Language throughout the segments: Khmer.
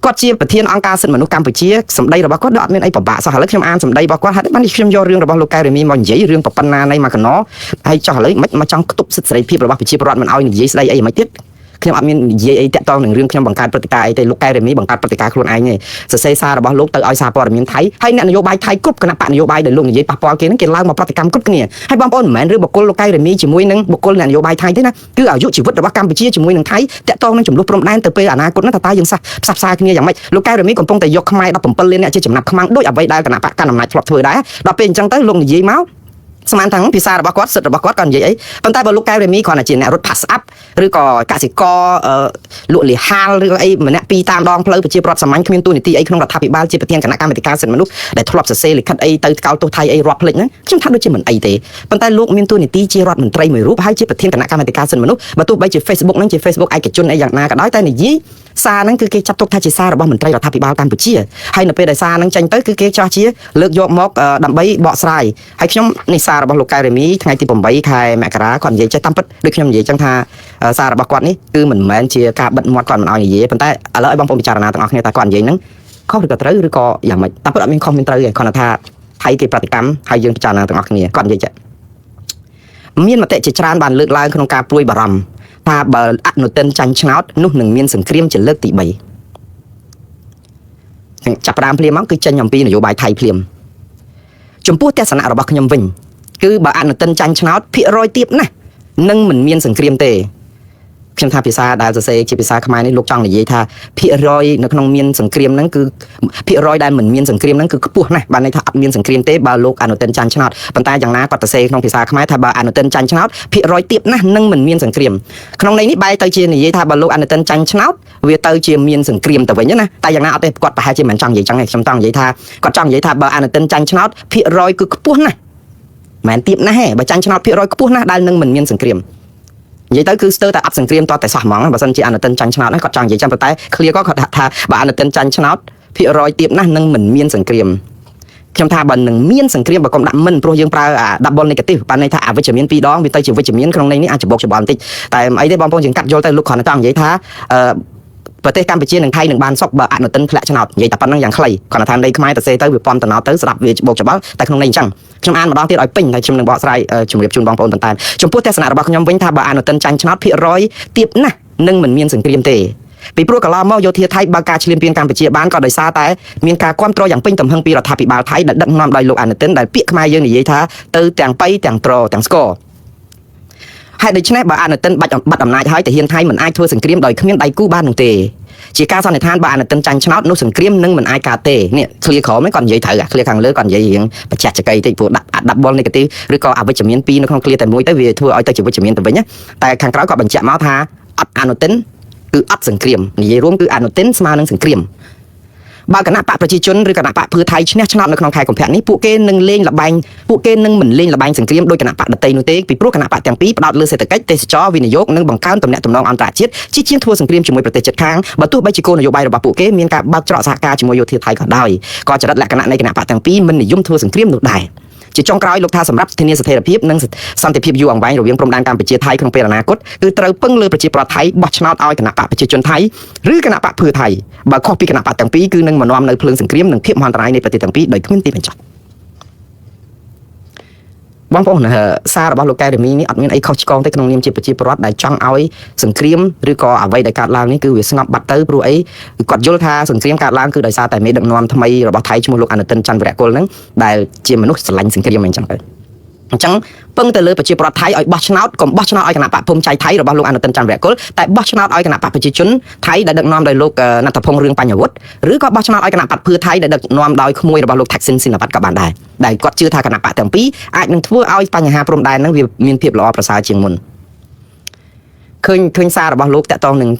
គាត់ជាប្រធានអង្គការសិទ្ធិមនុស្សកម្ពុជាសម្ដីរបស់គាត់ដូចអត់មានអីពិបាកសោះឥឡូវខ្ញុំអានសម្ដីរបស់គាត់ហើយបានខ្ញុំយករឿងរបស់លោកកែរ៉េមីមកនិយាយរឿងប៉ុណ្ណានៃមកកណោហើយចោះឥឡូវមិនមកចង់ខ្ទប់សិទ្ធិសេរីភាពរបស់ប្រជាពលរដ្ឋមិនឲ្យនិយាយស្ដីអីមិនទៀតខ្ញុំអត់មាននិយាយអីតាក់ទងនឹងរឿងខ្ញុំបង្កើតព្រឹត្តិការណ៍អីទេលោកកែរ៉េមីបង្កើតព្រឹត្តិការណ៍ខ្លួនឯងទេសរសេរសាររបស់លោកទៅឲ្យសារព័ត៌មានថៃហើយអ្នកនយោបាយថៃគ្រប់គណបក្សនយោបាយដែលលោកនិយាយប៉ះពាល់គេហ្នឹងគេឡើងមកប្រតិកម្មគ្រប់គ្នាហើយបងប្អូនមិនមែនរឿងបុគ្គលលោកកែរ៉េមីជាមួយនឹងបុគ្គលអ្នកនយោបាយថៃទេណាគឺអាយុជីវិតរបស់កម្ពុជាជាមួយនឹងថៃតាក់ទងនឹងចំនួនព្រំដែនទៅពេលអនាគតហ្នឹងថាតើយើងសះផ្សះផ្សាគ្នាយ៉ាងម៉េចលោកកែរ៉េមីកំពុងតែយកខ្មែរ17លានអ្នកជាចំណាប់ខ្មាំងដូចអ្វីដែលគណបក្សកាន់អំណាចធ្លាប់ធ្វើដែរដល់ពេលអញ្ចឹងទៅលោកនិយាយមកស្មានថាភាសារបស់គាត់សិទ្ធិរបស់គាត់គាត់និយាយអីប៉ុន្តែបើលោកកែវរ៉េមីគ្រាន់តែជាអ្នករត់ pass up ឬក៏កសិករលក់លីហាលឬក៏អីម្នាក់ពីរតាមដងផ្លូវប្រជាប្រដ្ឋសាមញ្ញគ្មានតួនាទីអីក្នុងរដ្ឋាភិបាលជាប្រធានគណៈកម្មាធិការសិទ្ធិមនុស្សដែលធ្លាប់សរសេរលិខិតអីទៅកោតទោសថៃអីរាប់ភ្លេចហ្នឹងខ្ញុំថាដូចជាមិនអីទេប៉ុន្តែលោកមានតួនាទីជារដ្ឋមន្ត្រីមួយរូបហើយជាប្រធានគណៈកម្មាធិការសិទ្ធិមនុស្សបើទោះបីជា Facebook ហ្នឹងជា Facebook ឯកជនអីយ៉ាងណាក៏ដោយតែនិយាយសារហ្នឹងគឺគេចាត់ទុកថាជាសាររបស់មន្ត្រីរដ្ឋាភិបាលកម្ពុជាហើយនៅពេលដែលសារហ្នឹងចេញទៅគឺគេចោះជាលើកយកមកដើម្បីបកស្រាយហើយខ្ញុំនេះសាររបស់លោកកែរ៉េមីថ្ងៃទី8ខែមករាគាត់និយាយចេះតាមពិតដូចខ្ញុំនិយាយចឹងថាសាររបស់គាត់នេះគឺមិនមែនជាការបិទមាត់គាត់មិនឲ្យនិយាយប៉ុន្តែឥឡូវឲ្យបងប្អូនពិចារណាទាំងអស់គ្នាថាគាត់និយាយហ្នឹងខុសឬក៏ត្រូវឬក៏យ៉ាងម៉េចតាមពិតអត់មានខុសមានត្រូវទេគ្រាន់តែថាថៃគេប្រតិកម្មហើយយើងពិចារណាទាំងអស់គ្នាគាត់និយាយចេះមានមតិជាច្រើនបានលើកឡើងក្នុងការព្រួយបារម្ភថាបើអនុទិនចាញ់ឆ្នោតនោះនឹងមានសង្គ្រាមជាលើកទី3ចាប់ផ្ដើមភ្លាមមកគឺចេញអំពីនយោបាយថៃភ្លាមចំពោះទស្សនៈរបស់ខ្ញុំវិញគឺបើអនុទិនចាញ់ឆ្នោតភាគរយទាបណាស់នឹងមិនមានសង្គ្រាមទេខ្ញុំថាភាសាដែលសរសេរជាភាសាខ្មែរនេះលោកចង់និយាយថាភាគរយនៅក្នុងមានសង្គ្រាមហ្នឹងគឺភាគរយដែលមិនមានសង្គ្រាមហ្នឹងគឺខ្ពស់ណាស់បានន័យថាអត់មានសង្គ្រាមទេបើលោកអនុទិនចាញ់ឆ្នោតប៉ុន្តែយ៉ាងណាគាត់សរសេរក្នុងភាសាខ្មែរថាបើអនុទិនចាញ់ឆ្នោតភាគរយទាបណាស់នឹងមិនមានសង្គ្រាមក្នុងន័យនេះបែរទៅជានិយាយថាបើលោកអនុទិនចាញ់ឆ្នោតវាទៅជាមានសង្គ្រាមទៅវិញណាតែយ៉ាងណាអត់ទេគាត់ប្រហែលជាមិនចង់និយាយចឹងទេខ្ញុំចង់និយាយថាគាត់ចង់និយាយថាបើអនុទិនចាញ់ឆ្នោតភាគរយគឺខ្ពស់ណាស់មិនទាបណាស់ទេបើចាញ់ឆ្នោតភាគរយខ្ពស់ណាស់ដែលនឹងមិនមានសង្គ្រាមនិយាយទៅគឺស្ទើរតែអត់សង្គ្រាមតតែសោះហ្មងបើសិនជាអនុទិនចាញ់ឆ្នោតហ្នឹងគាត់ចង់និយាយចឹងប៉ុន្តែឃ្លាគាត់ដាក់ថាបើអនុទិនចាញ់ឆ្នោតភាគរយទាបណាស់នឹងមិនមានសង្គ្រាមខ្ញុំថាបើនឹងមានសង្គ្រាមបើកុំដាក់មិនព្រោះយើងប្រើអា double negative បានន័យថាអវិជ្ជមានពីរដងវាទៅជាវិជ្ជមានក្នុងន័យនេះអាចច្បុកច្បល់បន្តិចតែអីទេបងប្អូនយើងកាត់យល់ទៅលោកគ្រាន់តែចង់និយាយថាអឺប្រទេសកម្ពុជានិងថៃនឹងបានសុខបើអនុទិនធ្លាក់ឆ្នោតនិយាយតែប៉ុណ្្នឹងយ៉ាងខ្លីគ្រាន់តែថាន័យខ្មែរទៅសេទៅវាពំតំណទៅស្ដាប់វាច្បុកច្បល់តែក្នុងន័យអញ្ចឹងខ្ញុំអានម្ដងទៀតឲ្យពេញហើយខ្ញុំនឹងបកស្រាយជម្រាបជូនបងប្អូនបន្ថែមចំពោះទស្សនៈរបស់ខ្ញុំវិញថាបើអនុទិនចាញ់ឆ្នោតភាគរយទាបណាស់នឹងមិនមានសង្គ្រាមទេពីព្រោះកន្លងមកយោធាថៃបើកការឈ្លានពានកម្ពុជាបានក៏ដោយសារតែមានការគ្រប់គ្រងយ៉ាងពេញទំហឹងពីរដ្ឋាភិបាលថៃដែលដឹកនាំដោយលោកអនុទិនដែលពាក្យខ្មែរយើងនិយាយថាទៅទាំងបៃទាំងត្រទាំងស្គរហេតុដូច្នេះបើអនុទិនបាច់បាត់អំណាចហើយទាហានថៃមិនអាចធ្វើសង្គ្រាមដោយគ្មានដៃគូបាននោះទេជាការសន្និដ្ឋានបើអនុទិនចាញ់ឆ្នោតនោះសង្គ្រាមនឹងមិនអាចកើតទេនេះឃ្លាក្រោមនេះគាត់និយាយត្រូវអាឃ្លាខាងលើគាត់និយាយរៀងបច្ចេកចកីតិចព្រោះដាក់ double negative ឬក៏អវិជ្ជមានពីរនៅក្នុងឃ្លាតែមួយទៅវាធ្វើឲ្យទៅជាវិជ្ជមានទៅវិញណាតែខាងក្រោយគាត់បញ្ជាក់មកថាអត់អនុទិនគឺអត់សង្គ្រាមនិយាយរួមគឺអនុទិនស្មើនឹងសង្គ្រាមបើគណបក្សប្រជាជនឬគណបក្សភឿថៃឈ្នះឆ្នោតនៅក្នុងខែកុម្ភៈនេះពួកគេនឹងលេងល្បែងពួកគេនឹងមិនលេងល្បែងសង្គ្រាមដោយគណបក្សដទៃនោះទេពីព្រោះគណបក្សទាំងពីរផ្ដោតលើសេដ្ឋកិច្ចទេសចរវិនិយោគនិងបង្កើនទំនាក់ទំនងអន្តរជាតិជាជាងធ្វើសង្គ្រាមជាមួយប្រទេសជិតខាងបើទោះបីជាគោលនយោបាយរបស់ពួកគេមានការបើកច្រកសហការជាមួយយោធាថៃក៏ដោយក៏ចរិតលក្ខណៈនៃគណបក្សទាំងពីរមិននិយមធ្វើសង្គ្រាមនោះដែរជាចុងក្រោយលោកថាសម្រាប់ធានាស្ថិរភាពនិងសន្តិភាពយូរអង្វែងរវាងព្រំដែនកម្ពុជាថៃក្នុងពេលអនាគតគឺត្រូវពឹងលើប្រជាប្រដ្ឋថៃបោះឆ្នោតឲ្យគណបក្សប្រជាជនថៃឬគណបក្សភឿថៃបើខុសពីគណបក្សទាំងពីរគឺនឹងមកនាំនៅភ្លើងសង្គ្រាមនិងភាពមហន្តរាយនៃប្រទេសទាំងពីរដោយគ្មានទីបញ្ចប់បងប្អូនសាររបស់លោកកែរ៉េមីនេះអត់មានអីខុសឆ្គងទេក្នុងនាមជាប្រជាពលរដ្ឋដែលចង់ឲ្យសង្គ្រាមឬក៏អ្វីដែលកើតឡើងនេះគឺវាស្ងប់បាត់ទៅព្រោះអីគាត់យល់ថាសង្គ្រាមកើតឡើងគឺដោយសារតែមេដឹកនាំថ្មីរបស់ថៃឈ្មោះលោកអនុទិនច័ន្ទវរៈគុលហ្នឹងដែលជាមនុស្សស្រឡាញ់សង្គ្រាមអញ្ចឹងទៅអញ្ចឹងពឹងទៅលើប្រជាពលរដ្ឋថៃឲ្យបោះឆ្នោតកុំបោះឆ្នោតឲ្យគណបក្សភូមិចៃថៃរបស់លោកអនុទិនច័ន្ទវរៈគុលតែបោះឆ្នោតឲ្យគណបក្សប្រជាជនថៃដែលដឹកនាំដោយលោកណដ្ឋភងរឿងបញ្ញវុធឬក៏បោះឆ្នោតឲ្យគណបក្សភឿថៃដែលដឹកនាំដោយក្មួយរបស់លោកថាក់ស៊ីនស៊ីនវ៉ាត់ក៏បានដែរដែលគាត់ជឿថាគណបក្សទាំងពីរអាចនឹងធ្វើឲ្យបញ្ហាព្រំដែនហ្នឹងវាមានភាពល្អប្រសើរជាងមុនឃើញសាររបស់លោកតាក់ទងនឹ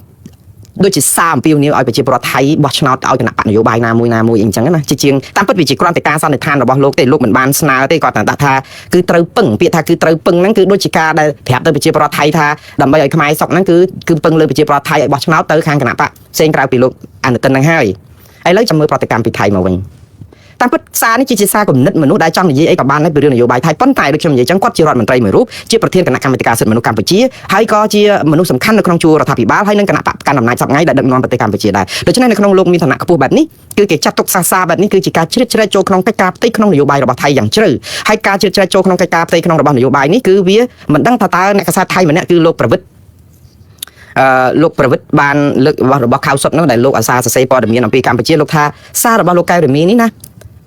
ងដូចជាសារអំពាវនាវឲ្យប្រជាពលរដ្ឋថៃបោះឆ្នោតឲ្យគណបក្សនយោបាយណាមួយណាមួយអីចឹងណាជាជាងតាមពិតវាជាគ្រាន់តែការសន្និដ្ឋានរបស់លោកទេលោកមិនបានស្នើទេគាត់តែដាក់ថាគឺត្រូវពឹងពាក្យថាគឺត្រូវពឹងហ្នឹងគឺដូចជាការដែលប្រាប់ទៅប្រជាពលរដ្ឋថៃថាដើម្បីឲ្យខ្មែរសុកហ្នឹងគឺពឹងលើប្រជាពលរដ្ឋថៃឲ្យបោះឆ្នោតទៅខាងគណបក្សផ្សេងក្រៅពីលោកអនុទិនហ្នឹងហើយឥឡូវចាំមើលប្រតិកម្មពីថៃមកវិញ តាមពិតសារនេះជាសារគំនិតមនុស្សដែលចង់និយាយអីក៏បានដែរពីរឿងនយោបាយថៃប៉ុន្តែដូចខ្ញុំនិយាយចឹងគាត់ជារដ្ឋមន្ត្រីមួយរូបជាប្រធានគណៈកម្មាធិការសិទ្ធិមនុស្សកម្ពុជាហើយក៏ជាមនុស្សសំខាន់នៅក្នុងជួររដ្ឋាភិបាលហើយនិងគណៈបក្សកាន់អំណាចសប្តាហ៍ថ្ងៃដែលដឹកនាំប្រទេសកម្ពុជាដែរដូច្នេះនៅក្នុងលោកមានឋានៈខ្ពស់បែបនេះគឺគេចាត់ទុកសារបែបនេះគឺជាការជ្រៀតជ្រែកចូលក្នុងកិច្ចការផ្ទៃក្នុងនយោបាយរបស់ថៃយ៉ាងជ្រៅហើយការជ្រៀតជ្រែកចូលក្នុងកិច្ចការផ្ទៃក្នុងរបស់នយោបាយនេះគឺវាមិនដឹងថាតើអ្នកកាសែតថៃម្នាក់គឺលោកប្រវិតលោកប្រវិតបានលើករបស់ខៅសុតនោះដែលលោកអាសាសរសេរព័ត៌មានអំពីកម្ពុជាលោកថាសាររបស់លោកកែវរមីនេះណា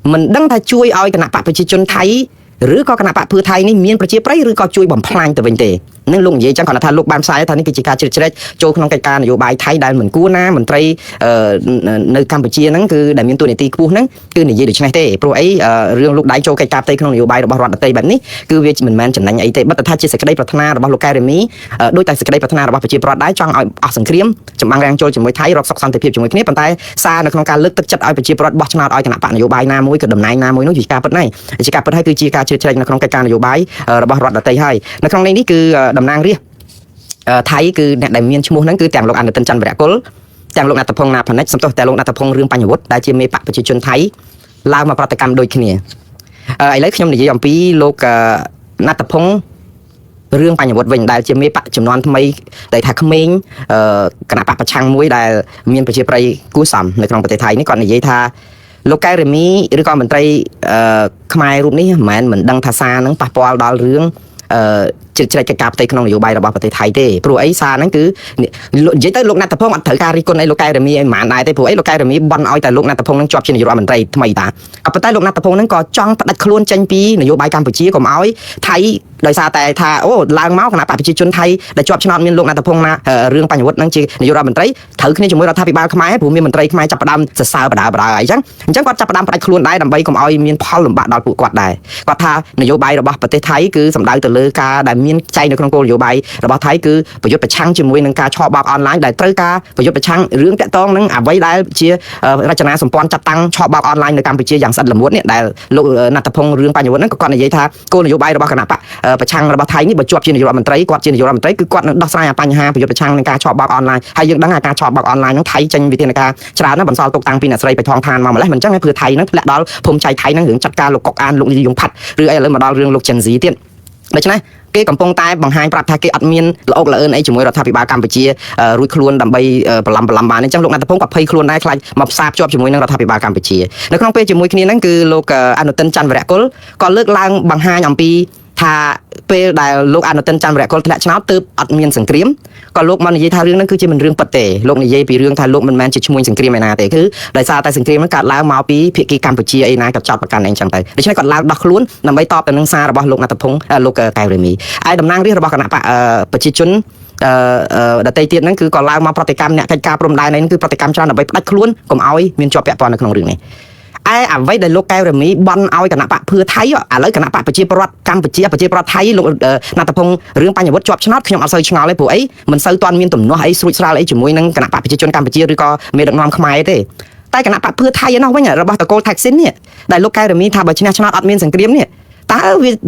មិនដឹងថាជួយឲ្យគណៈបកប្រជាជនថៃឬក៏គណៈបកភឿថៃនេះមានប្រជាប្រិយឬក៏ជួយបំផ្លាញទៅវិញទេនឹងលោកនិយាយចឹងគ្រាន់តែថាលោកបានផ្សាយថានេះគឺជាការជ្រៀតជ្រែកចូលក្នុងកិច្ចការនយោបាយថៃដែលមិនគួរណាមន្ត្រីនៅកម្ពុជាហ្នឹងគឺដែលមានតួនាទីខ្ពស់ហ្នឹងគឺនិយាយដូច្នេះទេព្រោះអីរឿងលោកដៃចូលកិច្ចការផ្ទៃក្នុងនយោបាយរបស់រដ្ឋដទៃបែបនេះគឺវាមិនមែនចំណេញអីទេបិទតែថាជាសេចក្តីប្រាថ្នារបស់លោកកែរ៉េមីដោយតែសេចក្តីប្រាថ្នារបស់ប្រជាពលរដ្ឋដែរចង់ឲ្យអស់សង្គ្រាមចម្បាំងរាំងចូលជាមួយថៃរកសុខសន្តិភាពជាមួយគ្នាប៉ុន្តែសារនៅក្នុងការលើកទឹកចិត្តឲ្យប្រជាពលរដ្ឋបោះឆ្នោតឲ្យគណៈបកនយោបាយណាមួយក៏តំណែងណាមួយនោះជាការពិតណាស់ជាការពិតហើយគឺជាការជ្រៀតជ្រែកនៅក្នុងកិច្ចការនយោបាយរបស់រដ្ឋដទៃហើយនៅក្នុងនេះគឺតំណាងរាស្ត្រថៃគឺអ្នកដែលមានឈ្មោះហ្នឹងគឺទាំងលោកអនុទិនច័ន្ទវរៈគុលទាំងលោកណដ្ឋភងណាផនិចសំទោសតែលោកណដ្ឋភងរឿងបញ្ញវុធដែលជាមេបកប្រជាជនថៃឡើងមកប្រតិកម្មដូចគ្នាឥឡូវខ្ញុំនិយាយអំពីលោកណដ្ឋភងរឿងបញ្ញវុធវិញដែលជាមេបកចំនួនថ្មីដែលថាក្មេងគណៈបកប្រឆាំងមួយដែលមានប្រជាប្រិយគួសមនៅក្នុងប្រទេសថៃនេះគាត់និយាយថាលោកកែរមីឬក៏មន្ត្រីខ្មែររូបនេះមិនមែនមិនដឹងថាសារនឹងប៉ះពាល់ដល់រឿងជ្រៀតជ្រែកកិច្ចការផ្ទៃក្នុងនយោបាយរបស់ប្រទេសថៃទេព្រោះអីសារហ្នឹងគឺនិយាយទៅលោកណដ្ឋភងអត់ត្រូវការរិះគន់អីលោកកែរមីអីមិនបានដែរទេព្រោះអីលោកកែរមីបន់ឲ្យតែលោកណដ្ឋភងហ្នឹងជាប់ជានាយករដ្ឋមន្ត្រីថ្មីតាក៏ប៉ុន្តែលោកណដ្ឋភងហ្នឹងក៏ចង់ផ្ដាច់ខ្លួនចេញពីនយោបាយកម្ពុជាកុំឲ្យថៃដោយសារតែថាអូឡើងមកគណៈបកប្រជាជនថៃដែលជាប់ឆ្នោតមានលោកណដ្ឋភងណារឿងបញ្ញវុធហ្នឹងជានាយករដ្ឋមន្ត្រីត្រូវគ្នាជាមួយរដ្ឋាភិបាលខ្មែរព្រោះមានមន្ត្រីខ្មែរចាប់ផ្ដើមសរសើរបដើបដើអីចឹងអញ្ចឹងគាត់ចាប់ផ្ដើមផ្ដាច់ខ្លួនដែរដើម្បីកុំឲ្យមានផលលំបាកដល់ពួកគាត់ដែរគាត់ថានយោបាយរបស់ប្រទេសថៃគឺសំដៅទៅលើការដែលមានចែងនៅក្នុងគោលនយោបាយរបស់ថៃគឺប្រយុទ្ធប្រឆាំងជាមួយនឹងការឆបោកអនឡាញដែលត្រូវការប្រយុទ្ធប្រឆាំងរឿងតាក់ទងនឹងអ្វីដែលជារចនាសម្ព័ន្ធចាត់តាំងឆបោកអនឡាញនៅកម្ពុជាយ៉ាងស្អិតល្មួតនេះដែលលោកណដ្ឋភងរឿងបញ្ញវុធហ្នឹងក៏គាត់និយាយថាគោលនយោបាយរបស់គណៈបកប្រឆាំងរបស់ថៃនេះបើជាប់ជានាយករដ្ឋមន្ត្រីគាត់ជានាយករដ្ឋមន្ត្រីគឺគាត់នឹងដោះស្រាយបញ្ហាប្រយុទ្ធប្រឆាំងនឹងការឆបោកអនឡាញហើយយើងដឹងថាការឆបោកអនឡាញហ្នឹងថៃចេញវិធានការច្រើនណាស់បន្សល់ទុកតាំងពីអ្នកស្រីបៃថងឋានមកម្លេះមិនអញ្ចឹងហើយព្រោះថៃហ្នឹងធ្លាក់ដល់ភូមិចៃថៃហ្នឹងរឿងចាត់ការលោកកុកអានលោកលីយងផាត់ឬអីឥឡូវមកដល់រឿងលោកចិនស៊ីទៀតដូច្នេះគេកំពុងតែបង្ហាញប្រាប់ថាគេអត់មានល្អុកល្អឿនអីជាមួយរដ្ឋាភិបាលកម្ពុជារួចខ្លួនដើម្បីបន្លំបន្លំបានអញ្ចឹងលោកណដ្ឋភងក៏ភ័យខ្លួនដែរខ្លាចមកផ្សារភ្ជាប់ជាមួយនឹងរដ្ឋាភិបាលកម្ពុជានៅក្នុងពេលជាមួយគ្នាហ្នឹងគឺលោកអនុទិនច័ន្ទវរៈគុលក៏លើកឡើងបង្ហាញអំពីថាពេលដែលលោកអនុទិនច័ន្ទវរៈគុលធ្លាក់ឆ្នោតទើបអត់មានសង្គ្រាមក៏លោកមកនិយាយថារឿងហ្នឹងគឺជាមិនរឿងពិតទេលោកនិយាយពីរឿងថាលោកមិនមែនជាឈ្មោះសង្គ្រាមឯណាទេគឺដោយសារតែសង្គ្រាមហ្នឹងកើតឡើងមកពីភាគីកម្ពុជាឯណាក៏ចោតប្រកាន់អីចឹងទៅដូច្នេះគាត់ឡើងដោះខ្លួនដើម្បីតបទៅនឹងសាររបស់លោកណដ្ឋភងលោកកែវរ៉េមីឯតំណាងរាស្ត្ររបស់គណៈបកប្រជាជនដតីទៀតហ្នឹងគឺក៏ឡើងមកប្រតិកម្មអ្នកកិច្ចការព្រំដែនហ្នឹងគឺប្រតិកម្មច្រើនដើម្បីផ្ដាច់ខ្លួនកុំឲ្យមានជាប់ពាក់ព័ន្ធនៅក្នុងរឿងនេះឯអ្វីដែលលោកកែវរ៉េមីបន់ឲ្យគណៈបកភឿថៃឥឡូវគណៈបកប្រជាពលរដ្ឋកម្ពុជាប្រជាពលរដ្ឋថៃលោកណដ្ឋភងរឿងបញ្ញវុធជាប់ឆ្នោតខ្ញុំអត់សូវឆ្ងល់ទេព្រោះអីមិនសូវទាន់មានទំនាស់អីស្រួចស្រាលអីជាមួយនឹងគណៈបកប្រជាជនកម្ពុជាឬក៏មេដឹកនាំខ្មែរទេតែគណៈបកភឿថៃឯនោះវិញរបស់តកូលថាក់ស៊ីននេះដែលលោកកែវរ៉េមីថាបើឈ្នះឆ្នោតអត់មានសង្គ្រាមនេះតើ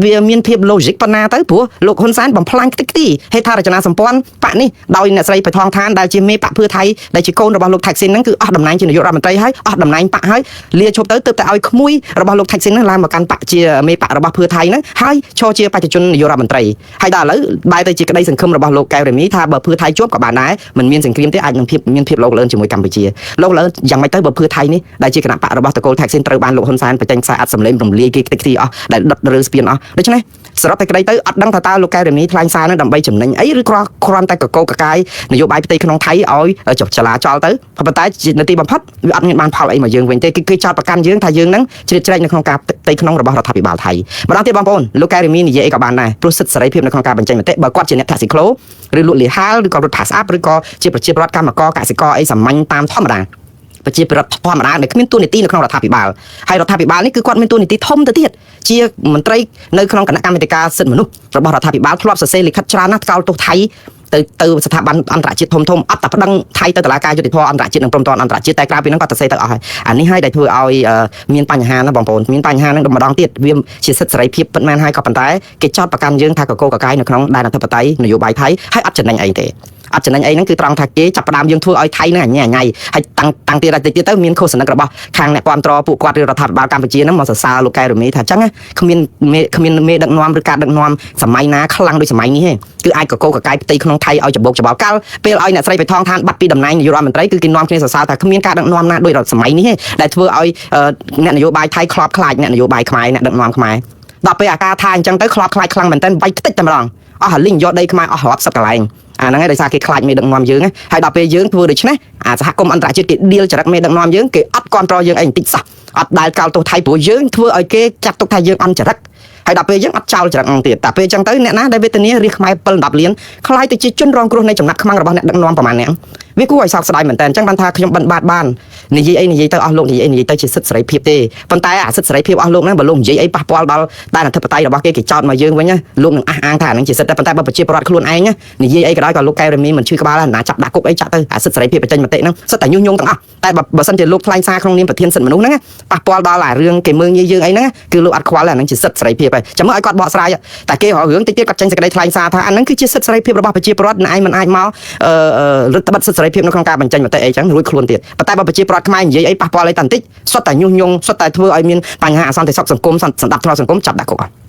វាមានភាព logic ប៉ុណ្ណាទៅព្រោះលោកហ៊ុនសែនបំផ្លាញខ្ទេចខ្ទីហេដ្ឋារចនាសម្ព័ន្ធបកនេះដោយអ្នកស្រីបៃថងឋានដែលជាមេបកភឿថៃដែលជាកូនរបស់លោកថាក់ស៊ីនហ្នឹងគឺអស់តំណែងជានាយករដ្ឋមន្ត្រីហើយអស់តំណែងបកហើយលាឈប់ទៅទើបតែឲ្យក្មួយរបស់លោកថាក់ស៊ីនហ្នឹងឡើងមកកាន់បកជាមេបករបស់ភឿថៃហ្នឹងហើយឈរជាបេក្ខជននាយករដ្ឋមន្ត្រីហើយដល់ឥឡូវបែរទៅជាក្តីសង្ឃឹមរបស់លោកកែវរ៉េមីថាបើភឿថៃជាប់ក៏បានដែរមិនមានសង្គ្រាមទេអាចនឹងភាពមានភាពលោកលឿនជាមួយកម្ពុជាលោកលឿនយ៉ាងម៉េចទៅបើភឿថៃនេះដែលជាគណៈបករបស់តកូលថាក់ស៊ីនត្រូវបានលោកហ៊ុនសែនបញ្ចេញខ្សែអត់សម្លេងរំលាយគេខ្ទេចខ្ទីអស់ដែលដុតរើស្ពានអស់ដូច្នេះសរុបតែក្តីទៅអត់ដឹងថាតើលោកកែវរ៉េមីថ្លែងសារនឹងដើម្បីចំណេញអីឬគ្រាន់តែកកកកាយនយោបាយផ្ទៃក្នុងថៃឲ្យចុះចលាចលទៅប៉ុន្តែនៅទីបំផុតវាអត់មានបានផលអីមកយើងវិញទេគឺគេចោទប្រកាន់យើងថាយើងនឹងជ្រៀតជ្រែកនៅក្នុងការផ្ទៃក្នុងរបស់រដ្ឋាភិបាលថៃម្ដងទៀតបងប្អូនលោកកែវរ៉េមីនិយាយអីក៏បានដែរព្រោះសិទ្ធិសេរីភាពនៅក្នុងការបញ្ចេញមតិបើគាត់ជាអ្នកតាក់ស៊ីក្លូឬលក់លីហាលឬក៏រត់ផាសអាប់ឬក៏ជាប្រជាពលរដ្ឋកម្មករកសិករអីសាមញ្ញតាមធម្មតាប្រជាពលរដ្ឋធម្មតាដែលគ្មានតួនាទីនៅក្នុងរដ្ឋាភិបាលហើយរដ្ឋាភិបាលនេះគឺគាត់មានតួនាទីធំទៅទៀតជាមន្ត្រីនៅក្នុងគណៈកម្មាធិការសិទ្ធិមនុស្សរបស់រដ្ឋាភិបាលធ្លាប់សរសេរលិខិតច្រើនណាស់ថ្កោលទោសថៃទៅស្ថាប័នអន្តរជាតិធំធំអត់តែប្តឹងថៃទៅតុលាការយុត្តិធម៌អន្តរជាតិនិងព្រំប្រទានអន្តរជាតិតែក្រៅពីហ្នឹងគាត់សរសេរទៅអស់ហើយអានេះហើយដែលធ្វើឲ្យមានបញ្ហាណាបងប្អូនមានបញ្ហាហ្នឹងម្ដងទៀតវាជាសិទ្ធិសេរីភាពពិតមែនហើយក៏ប៉ុន្តែគេចោទប្រកាន់យើងថាកកកកាយនៅក្នុងដែនអធិបតេយ្យនយោបាយថៃហើយអត់ចំណេញអីទេ អត់ចំណេញអីហ្នឹងគឺត្រង់ថាគេចាប់ផ្ដើមយើងធ្វើឲ្យថៃហ្នឹងអញ្ញាញ៉ៃហើយតាំងតាំងទៀតតិចទៀតទៅមានឃោសនិករបស់ខាងអ្នកគាំទ្រពួកគាត់ឬរដ្ឋាភិបាលកម្ពុជាហ្នឹងមកសរសើរលោកកែរមីថាអញ្ចឹងគ្មានគ្មានមេដឹកនាំឬការដឹកនាំសម័យណាខ្លាំងដូចសម័យនេះទេគឺអាចកកកកាយផ្ទៃក្នុងថៃឲ្យច្បោកច្បល់កាលពេលឲ្យអ្នកស្រីបៃថងឋានបាត់ពីតំណែងនាយករដ្ឋមន្ត្រីគឺគេនាំគ្នាសរសើរថាគ្មានការដឹកនាំណាដូចសម័យនេះទេដែលធ្វើឲ្យអ្នកនយោបាយថៃខ្លោបខ្លាចអ្នកនយោបាយខ្មែរអ្នកដឹកនាំខ្មែរដល់ពេលអាការថាអញ្ចឹងទៅខ្លោបខ្លាចខ្លាំងមែនទែនវាយខ្ទេចតែម្ដងអស់អាលីងយកដីខ្មែរអស់រាប់សិបកន្លែងអាហ្នឹងឯងដោយសារគេខ្លាចមេដឹកនាំយើងហើយដល់ពេលយើងធ្វើដូច្នេះអាសហគមន៍អន្តរជាតិគេឌៀលចរិតមេដឹកនាំយើងគេអត់គ្រប់គ្រងយើងអីបន្តិចសោះអត់ដែលកោតទោសថៃព្រោះយើងធ្វើឲ្យគេចាត់ទុកថាយើងអន់ចរិតហើយដល់ពេលយើងអត់ចោលចរិតអង្គទៀតតែពេលអញ្ចឹងទៅអ្នកណាដែលវេទនារាជខ្មែរ7 10លានខ្លាយទៅជាជនរងគ្រោះនៃចំណាត់ខ្មាំងរបស់អ្នកដឹកនាំប្រមាណអ្នកវាគួរឲ្យសោកស្ដាយមែនតើអញ្ចឹងបានថាខ្ញុំបិណ្ឌបាតបាននិយាយអីនិយាយទៅអស់លោកនិយាយអីនិយាយទៅជាសិទ្ធិសេរីភាពទេប៉ុន្តែអាសិទ្ធិសេរីភាពអស់លោកហ្នឹងបើលោកនិយាយអីប៉ះពាល់ដល់ដែនអធិបតេយ្យរបស់គេគេចោទមកយើងវិញលោកនឹងអះអាងថាអាហ្នឹងជាសិទ្ធិតែប៉ុន្តែបើប្រជាពលរដ្ឋខ្លួនឯងនិយាយអីក៏ដោយក៏លោកកែរមីមិនឈឺក្បាលដែរណាចាប់ដាក់គុកអីចាក់ទៅអាសិទ្ធិសេរីភាពបញ្ចេញមតិហ្នឹងសិទ្ធិតែញុះញង់ទាំងអស់តែបើសិនជាលោកថ្លែងសារក្នុងនាមប្រធានសិទ្ធិមនុស្សហ្នឹងប៉ះពាល់ដល់អារឿងគេមើងងាយយើងអីហ្នឹងគឺលោកអត់ខ្វល់អាហ្នឹងជាសិទ្ធិសេរីភាពហើយចាំមើលឲ្យគាត់បកស្រាយតែគេរករឿងតិចទៀតគាត់ចេញសេចក្តីថ្លែងសារថាអាហ្នឹងគឺជាសិទ្ធិសេរីភាពរបស់ប្រជាពលរដ្ឋអ្នកឯងមិនអាចមករឹតបន្តឹងសិទ្ធិសេរីភាពនៅក្នុងការបញ្ចេញមតិអីចឹងរួចខ្លួនទៀតប៉ុន្តែបើប្រជាពលរដ្ឋខ្មែរនិយាយអីប៉ះពាល់អីតាន់តិចសុទ្ធតែញុះញង់សុទ្ធតែធ្វើឲ្យមានបញ្ហាអសន្តិសុខសង្គមសន្តិភាពសង្គមចាប់ដាក់គុក។